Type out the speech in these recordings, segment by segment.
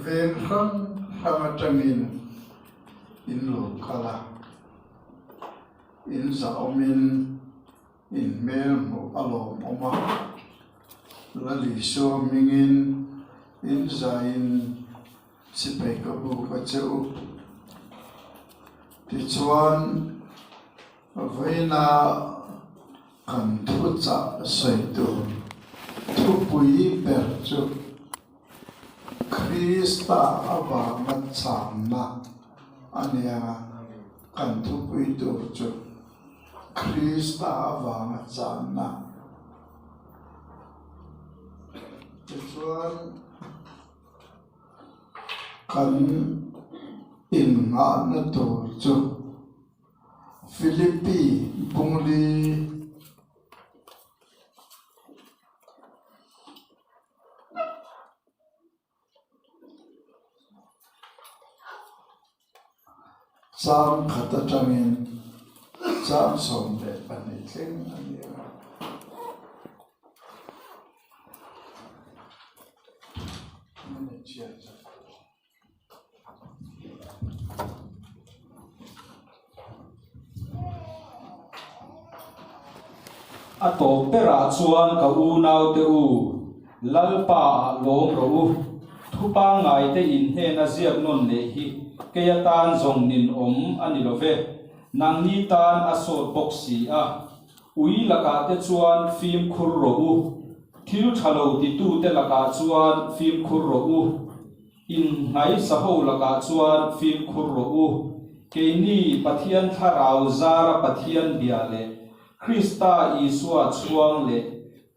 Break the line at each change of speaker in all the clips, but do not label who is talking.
Veng hrang hrang atangin in lo kal a, in zahawmin in hmel hmuh a lawmawm a, Lalisua hmingin in zaiin Sipai ka buk a che u. Tichuan, vawiina kan thuchah sawi tur thupui ber chu Krista avanga changna a nia, kan thupui tur chu Krista avanga changna. Tichuan. Kan innghahna tur chu Philippi Bungli Chang khat atangin chang 12 thleng a ni a.
A tawp berah chuan ka unaute u, Lalpa ah lawm rawh u. Thu pangngaite in hnena ziak nawn leh hi kei atan zawng nin awm a ni lo ve. Nangni tan a sawt bawk si a. Ui lakah te chuan fimkhur rawh u. Thil tha lo titute lakah chuan fimkhur rawh u. Innghaisa ho lakah chuan fimkhur rawh u. Keini Pathian Thlarau zara Pathian bia leh Krista Isua chhuang leh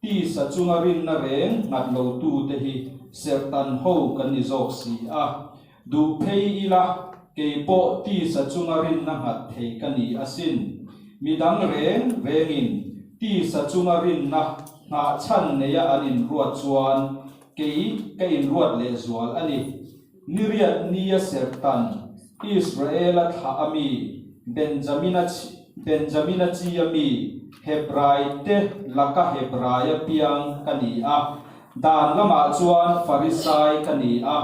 tisa chunga rinna reng nghat lotute hi serhtan ho kan ni zawk si a. Duh phei ila kei pawh tisa chunga rinna nghat thei ka ni asin. Midang reng rengin tisa chunga rinna nghahchhan neia an inruat chuan Kei ka inruat lehzual a ni. Niriat nia serhtan, Israela thlah a mi, Benjamina Benjamina chi a mi, Hebrai te laka Hebraia piang ka ni a. Dan lamah chuan Farisai ka ni a,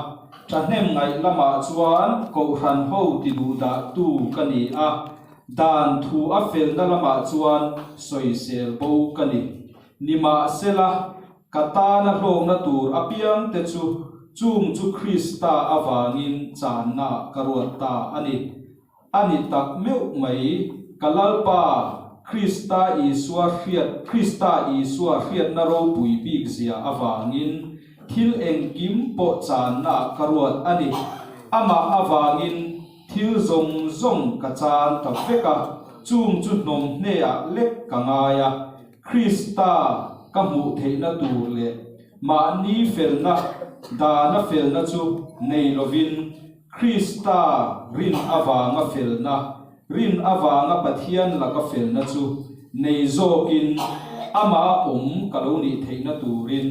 thahnem ngaih lamah chuan Kohhran ho tiduhdahtu ka ni a, dan thu a felna lamah chuan sawisel bo ka ni. Nimahsela, Ka tana hlawkna tur apiang te chu chung chu Krista avangin channa ka ruat ta a ni. A ni tak meuh mai, ka Lalpa, Krista Isua hriat Krista Isua hriatna ropui bik zia avangin thil engkim pawh channa ka ruat a ni. Amah avangin thil zawng zawng ka chan ta vek a, chung chu hnawm hneah lek ka ngai a. Krista ka hmuh theihna tur leh mahni felna dana felna chu nei lovin Krista rin avanga felna, rin avanga Pathian laka felna chu nei zawkin amah awm ka lo nih theihna turin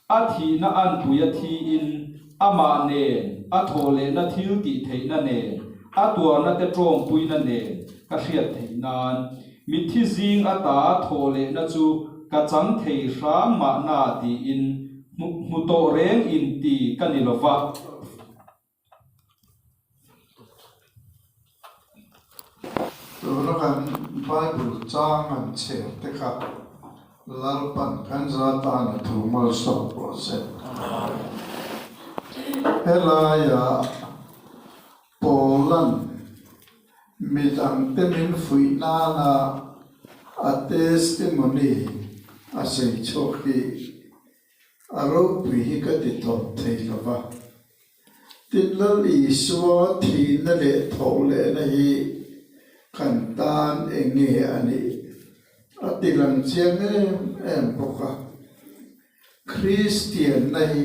a thihna anpuia thiin amah nen a thawh lehna thil tih theihna nen a tuarna te tawngpuina nen ka hriat theih nan mitthi zing ata thawh lehna chu ka chang thei hram mahna tiin hmu tawh reng in ti ka ni lova.
Tuna kan Bible chang an chher te kha Lalpan kan za tan a thu malsawm rawh se. Helaia Paula'n midangte min fuih nana a testimony a sawi chhuak hi a ropui hi ka ti tawp thei lo va. Tin, Lal Isua thihna leh thawh lehna hi kan tan eng nge a nih a ti lang chiang em em bawk a. Kristianna hi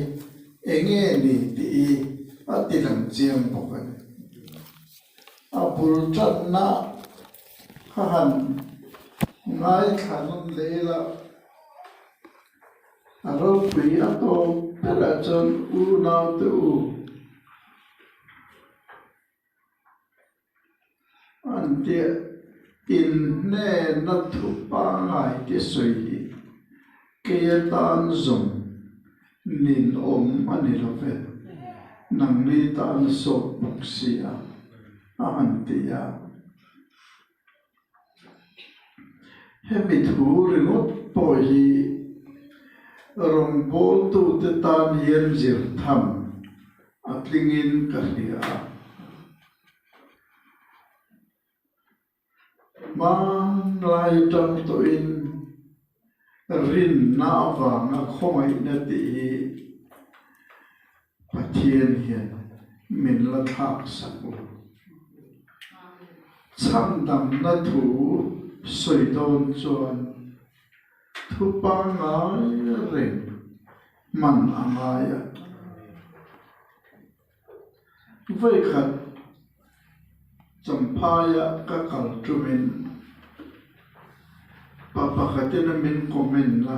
eng nge ni tih hi a ti lang chiang bawk a ni. A bul tanna kha han ngaithla nawn leh ila. A ropui a tawp berah chuan unaute u an tia inhnena thu pangngai te sawi hi kei atan zawng ninawm a ni lo ve. Nangni tan a sawt bawk si a, a han ti a. Hemi thu ringawt pawh hi rawngbawltute tan hian zir tham a tlingin ka hria a. Hmanlai atang tawhin rinna avanga khawngaihna tih hi Pathian hian min la thlak sak lo. Chhandamna thu sawi dawn chuan thu pangngai reng hman a ngai a. Vawikhat Champhaia ka kal tumin pa pakhatin a min comment a,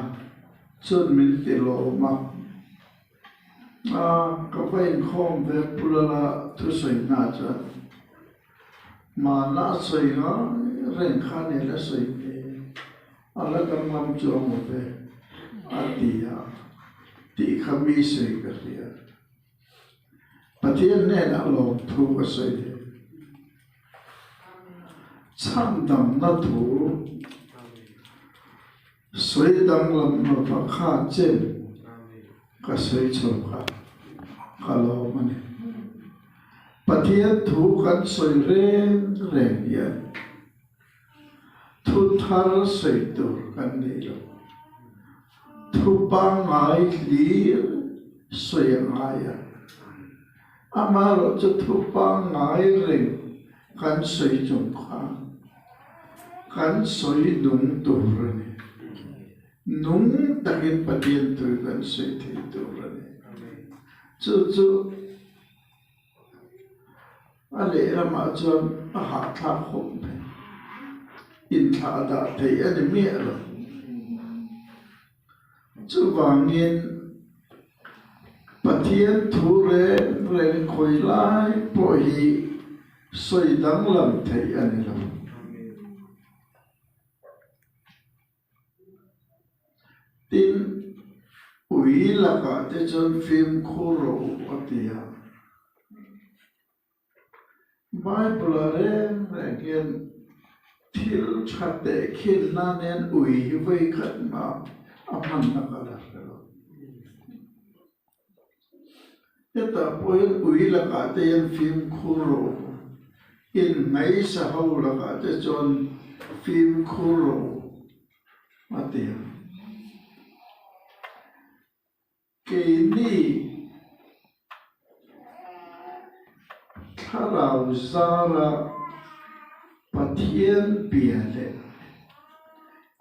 chuan min ti lawm a, ka va inkhawm ve Pulala thusawi hna chuan Mahna a sawi ngai reng kha ni la sawi ve, a la danglam chuang lo ve a ti a tih kha mi sawi ka hria. Pathian hnenah lawmthu ka sawi ve. Chhandamna thu sawi danglam lova kha chen ka sawi chho kha ka lawm a ni. Pathian thu kan sawi reng reng hian Thu thar sawi tur kan nei lo. Thu pangngai hlir sawi a ngai a. Amaherawhchu thu pangngai reng kan sawi chung khan kan sawi nung tur a ni. Nung takin Pathian thu kan sawi thei tur a ni. Chu chu. A lehlamah chuan a hahthlak khawp mai. Inthlah dah theih a ni miah lo. Chuvangin Pathian thu reng reng khawi lai pawh hi sawi danglam theih a ni lo. Tin, ui lakah te chuan fimkhur rawh u a ti a. Bible-ah reng reng hian thil tha tehkhin nan hian ui hi vawikhat mah a hmanna ka la hre lo. Hetah pawh hian ui lakah te hian fimkhur rawh u, inngaihsa ho lakah te chuan fimkhur rawh u a ti a. Keini thlarau zara Pathian bia leh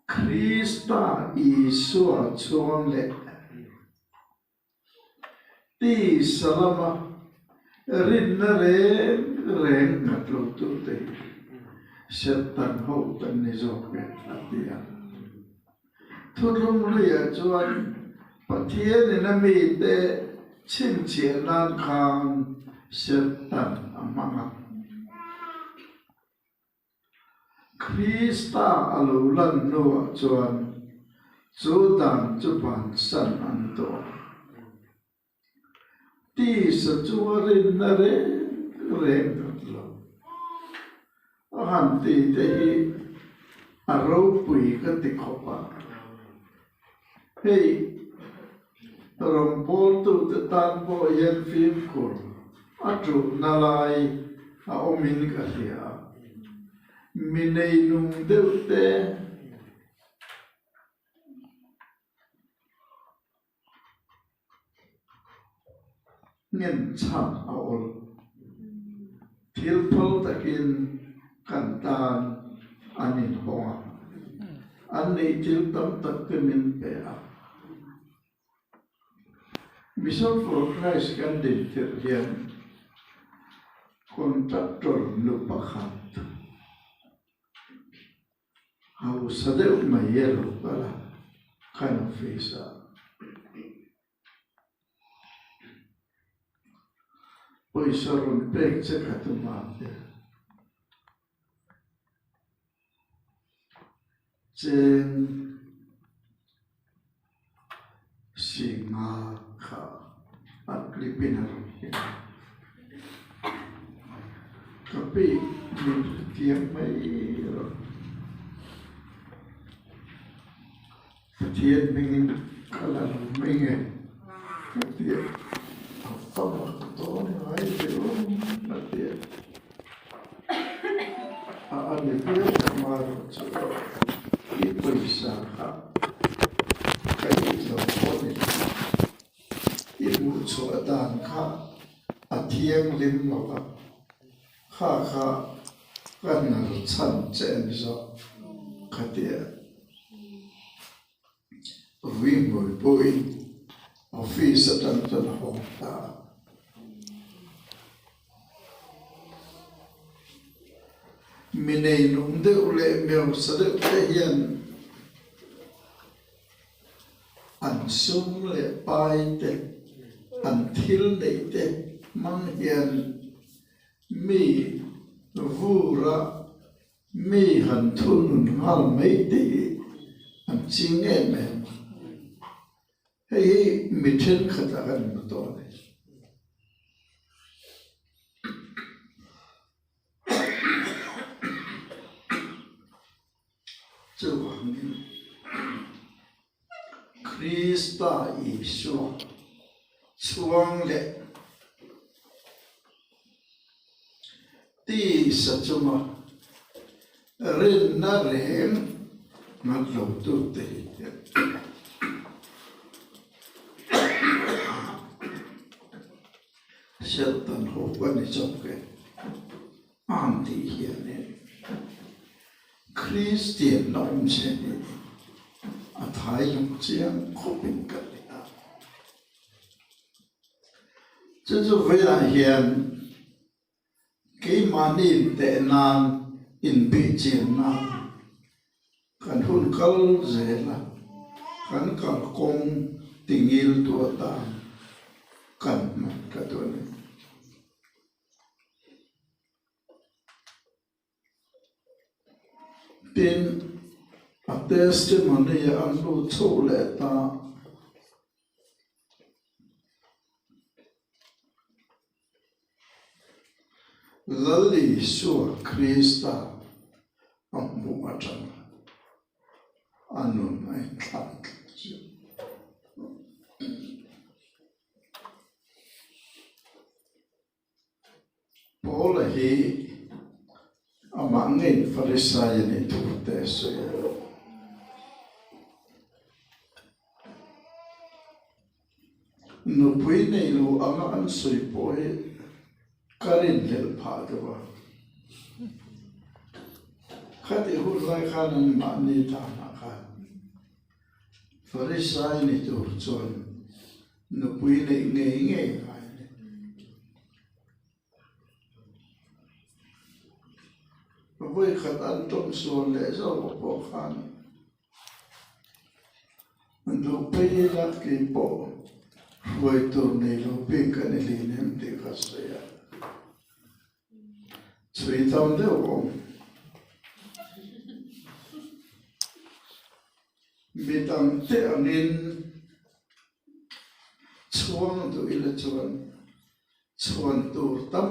Krista Isua chuang leh Tisa lama rinna reng reng nghat lo tute hi Satan ho kan ni zawk e, a ti a. Thuthlung luiah chuan Pathianin a mite chhinchhiah nan khan Satan a hmang a. Krista a lo lan hnuah chuan chu dan chu bansan a ni tawh a. Tisa chunga rinna reng reng nghat lo a han ti te hi a ropui ka ti khawp a. Hei rawngbawltute tan pawh hian fimkhur a tulhna lai a awmin ka hria a. Mi neinung deuh te Ngenchhan a awl. Thil phal takin kan tan an inhawng a, an neih thil tam tak te min pe a. Mission for Christ kan din tirh hian contractor nu pakhat Hausa deuh mai a lo kal a, kan office ah pawisa rawn pek che ka tum a tia. Cheng Singa kha a clip in a rawn hrilh a. bik min hrethiam mai rawh. Pathian hmingin ka la lo mai nge ka ti a, a va mak dawn ngai ve awm a ti a, a a ni viau hma rawh chu aw, i pawisa kha ka it lo pawh ni lo, i hmuhchhuah dan kha a thianghlim lo va, kha kha ka hnar chhan che a ni zawk ka ti a. Vui hmui pawhin office atang chuan a hawng ta a. Mi neinung deuh leh mi hausa deuh te hian an sum leh pai te, an thil neih te hmang hian mi vura Mi han thunun nghal mai te hi an ching em em a, hei hi mi thenkhat ah kan hmu tawh a ni. Chuvangin Krista Isua chhuang leh tisa chunga rinna reng ngat lo tute hi Satan ho ka ni chawk e. An tih hianin Kristian la awm che hi a thai lung chiang khawpin ka ti a. Chu chu veiah hian keimahni inteh nan inbihchian nan kan hun kal zel a, kan kalkawng tingil tu atan kan hman ka duh a ni. Tin, a testimony an lut chhoh leh ta. Lal Isua Krista a hmuh atanga a nun a inthlak tlat chu. Paula hi amah ngei Farisai a nih thu te a sawi a. Nupui nei lo anga an sawi pawh hi ka rinhlelh phah deuh a. Khatih hun lai khan anmahni danah khan Farisai ni tur chuan Nupui neih ngei ngei ngai a ni. Vawikhat an tawng sual leh zawk pawh khan duh phei ila kei pawh hruai tur nei lo bik a ni hlei tih ka sawi a. Chhui tam deuh awm. Mi dangte angin chhuang duh ila chuan chhuan tur tam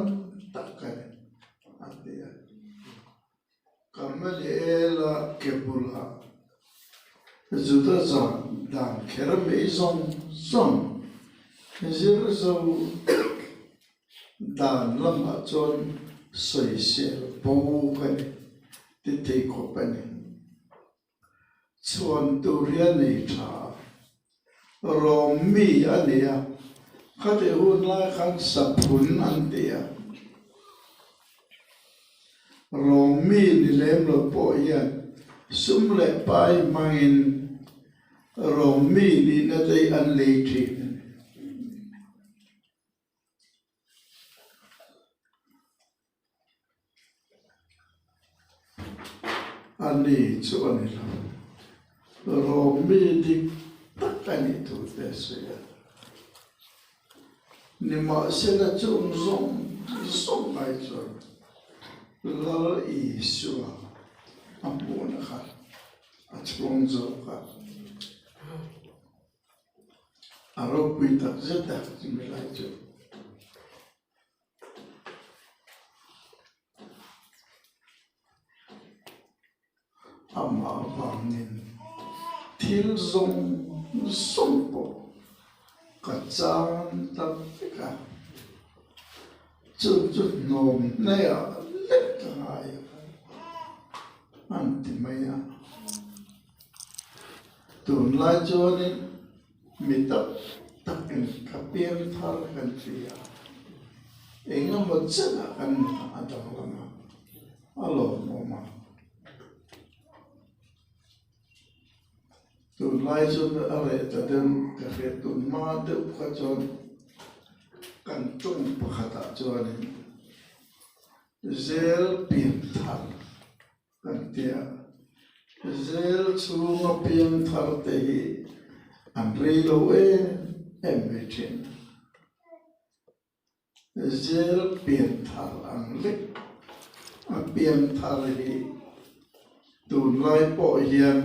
tak a ni, a ti a. Gamaliela ke bulah Juda zan dan kher mai zawng zawng zir zo dan lamah chuan sawisel bo ka ni ti thei khawp a ni. Chhuan tur hi a nei tha a, rawm mi a ni a, khatih hun lai khan saphun an ti a, rawm mi ni lem lo pawh hian sum leh pai hmangin rawm mi nihna te hi an lei thin a ni. A ni chu a ni lo. Rawm mi dik tak a nih thu te a sawi a. Nimahsela chung zawng zawng ai chuan Lal Isua a hmuhna kha a chhuang zawk a. A ropui tak zet a chumi lai chu. Thil zawng zawng pawh ka chang ta vek a, chu chu hnawm hnaiah lek ka ngai a, an ti mai a. Tunlai chuanin mi tak takin ka piang thar kan ti a, engemaw chenah kan a danglam a, a lawmawm a. Tunlai chuan a reh ta deuh ka hriat tun hma deuh kha chuan kan tawng pakhatah chuanin zel pian thar kan ti a, zel chhunga piang thar te hi an rei lo em em mai thin. Zel pianthar ang lek a pianthar hi tunlai pawh hian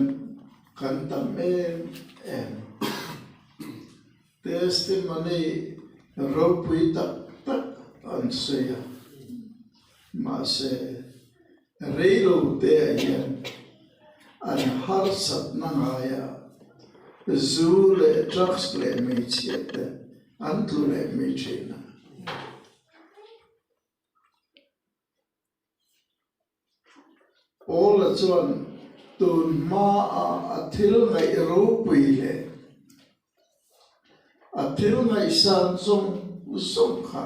kan tam em em. Testimony ropui tak tak an sawi a, mahse reilo te ah hian an harsatna ngaia zu leh drugs leh hmeichhia te An tlu leh mai thin a. Paula chuan tun hmaa a thil ngaih ropui leh a thil ngaihsan zawng zawng kha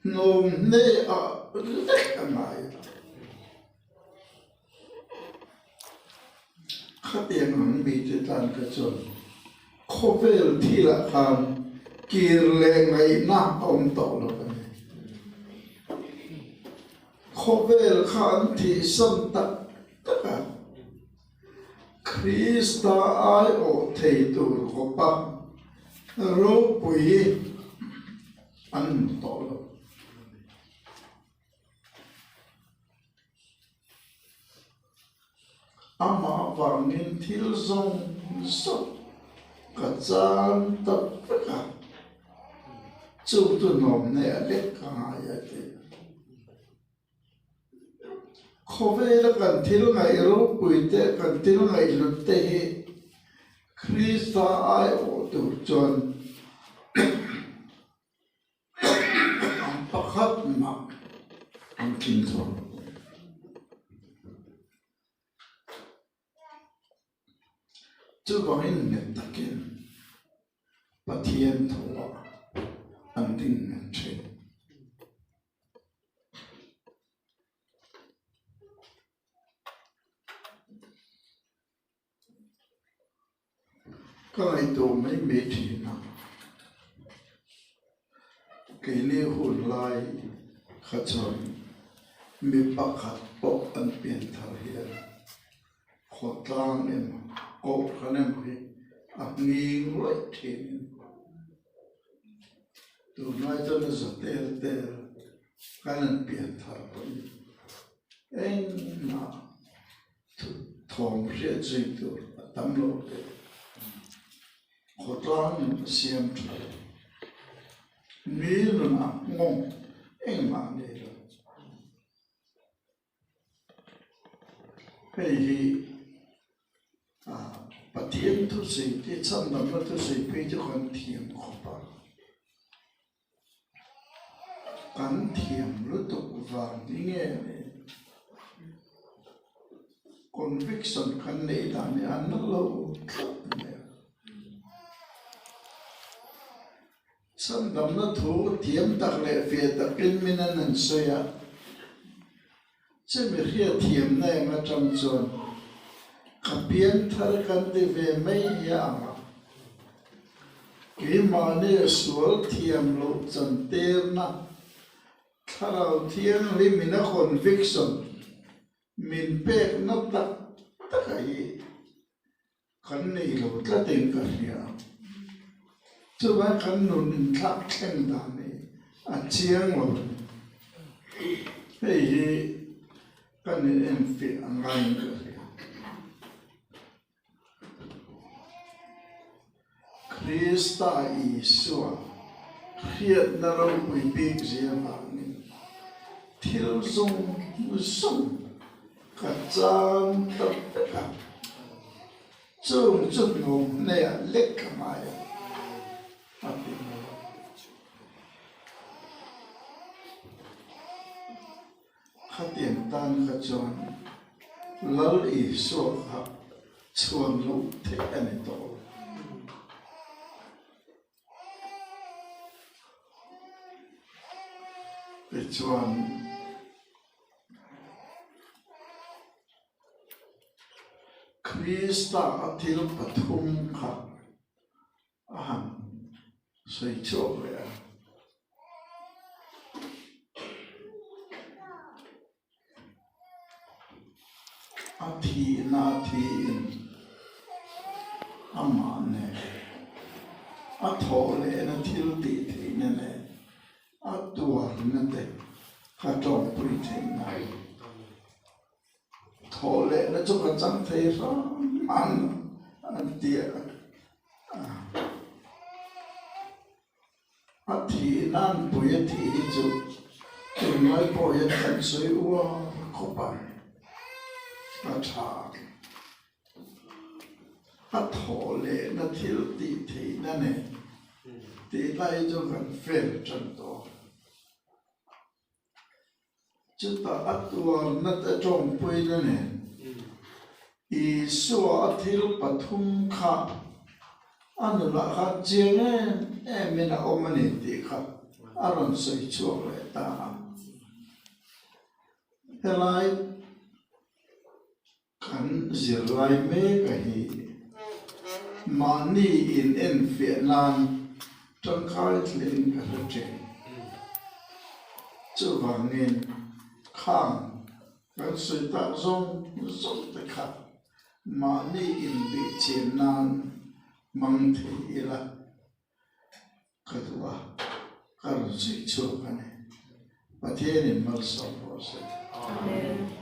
hnawm hne-ah vek a ngai a. Khatiang ang mite tan kha chuan khawvel thilah khan kir leh ngaihna a awm tawh lo a ni. Khawvel kha an thihsan tak tak a, Krista aiawh thei tur khawpa ropui an hmu tawh lo. Amah vangin thil zawng zawng ka chan ta vek a, chu chu nawmneh a lek ka ngai a ti. Khawvela kan thil ngaih ropui te, kan thil ngaih hlut te hi Krista aiawh tur chuan Pakhat mah an tling tho. Chuvangin nghet takin Pathian thuah an ding nghet thin. Ka ngaihtuah mai mai thin a, keini hun lai kha chuan mi pakhat pawh an pian thar hian khawtlang emaw kohhran emaw hi a nghing ruaih thin. Tunlai chuan a za tel tel kan han pian thar pawhin engmah. Thawm hriat zui tur a tam lo hle. Khawtlang nun a siam tha lo. Mi nunah nghawng engmah a nei lo. Hei hi Pathian thusawi te chhandamna thusawi phei chu kan thiam khawp a. Kan thiam lutuk vang hi nge ni? Conviction kan neih dan hi a na lo tlat mai a. Chhandamna thu thiam tak leh fiah takin min an han sawi a, chumi hriatthiamna eng atang chuan ka pianthar kan ti ve mai hi a ang a. Keimahni a sual thiam loh chantirna Thlarau Thianghlim in a conviction min pekna tak taka hi Kan nei lo tlatin ka hria. Chuvang kan nun inthlak thleng dan hi a chiang lo. Hei hi kan in enfiah a ngaiin ka hria. Krista Isua hriatna ropui bik zia vangin thil zawng zawng ka chang ta vek a. Chung chu hnawm hneah lek ka ngai a, a ti mai a. Khatiang tan kha chuan Lal Isua kha chhuan loh theih a ni tawh lo. Tichuan. Krista a thil pathum kha a han sawi chhuak leh a. A thihna thiin amah nen a thawh lehna thil tih theihna nen a tuarna te kha tawngpui theih ngai. Thawh lehna chu ka chang thei hram ang an ti a. A thih nan pui a tih hi chu tunlai pawh hian kan sawi uar khawp a, a tha ang. A thawh lehna thil tih theihna nen tih lai hi chu kan fail tan tawh a. Chutah a tuarna te tawngpuina nen Isua a thil pathum kha a nunah khan chiang em emin a awm a ni tih kha a rawn sawi chhuak leh ta a. Helai kan zirlai mek a hi mahni in enfiah nan tangkai thleng ka hre thin. Chuvangin khang kan sawi tak zawng zawng te kha mahni inbihchian nan hmang thei ila ka duh a, ka rawn sawi chhuak a ni. Pathianin malsawm rawh se.
Amen.